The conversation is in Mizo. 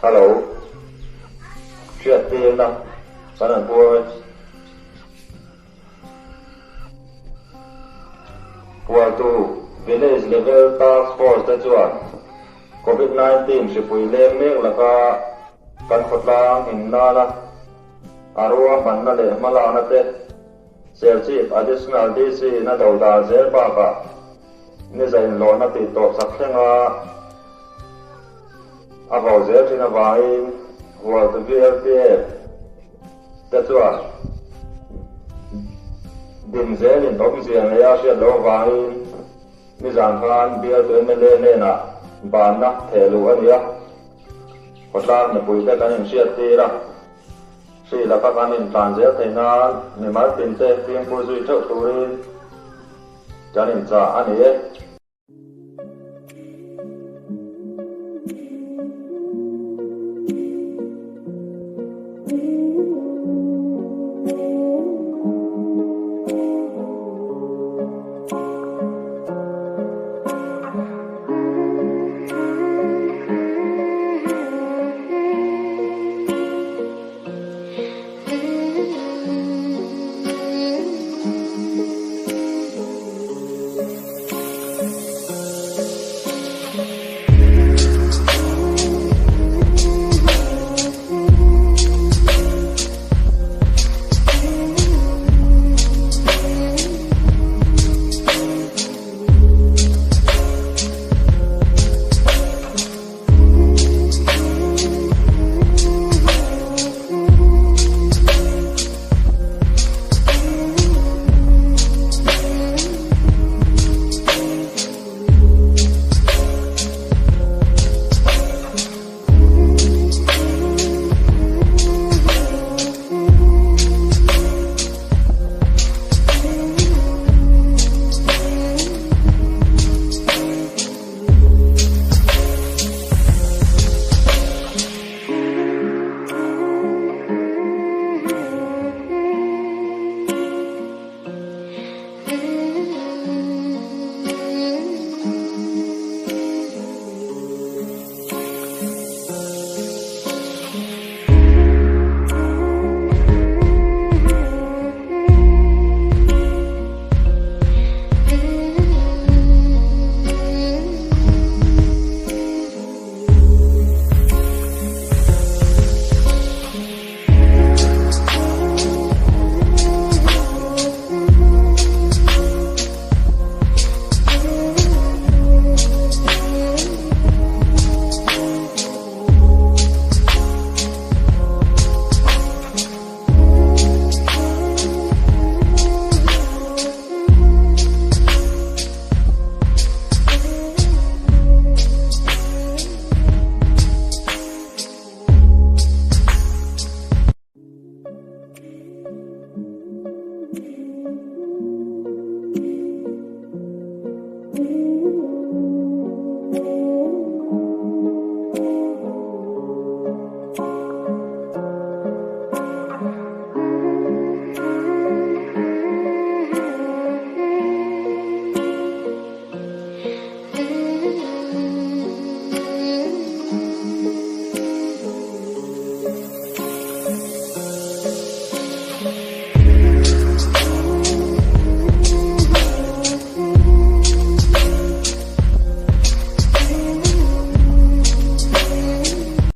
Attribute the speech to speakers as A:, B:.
A: Hello. Hriattirna kan han puang e. Pualtu Village Level Task Force te chuan Covid 19 hripui leng mek laka kan khawtlang him nana a ruahmanna leh hmalakna te Serchhip Additional DC in a dodal zel bakah Niza inhlawhna tih tawp sak thlenga a vo zel thin avangin Hualtu VLPF te chuan din zelin awmzia nei a hriat loh avangin nizan khan bialtu mla hnenah banna theh luh a ni a, khawtlang mipuite kan inhriattir a. Hri laka kan intlan zel theih nan mimal tinte fimkhur zui theuh turin kan inchah a ni e.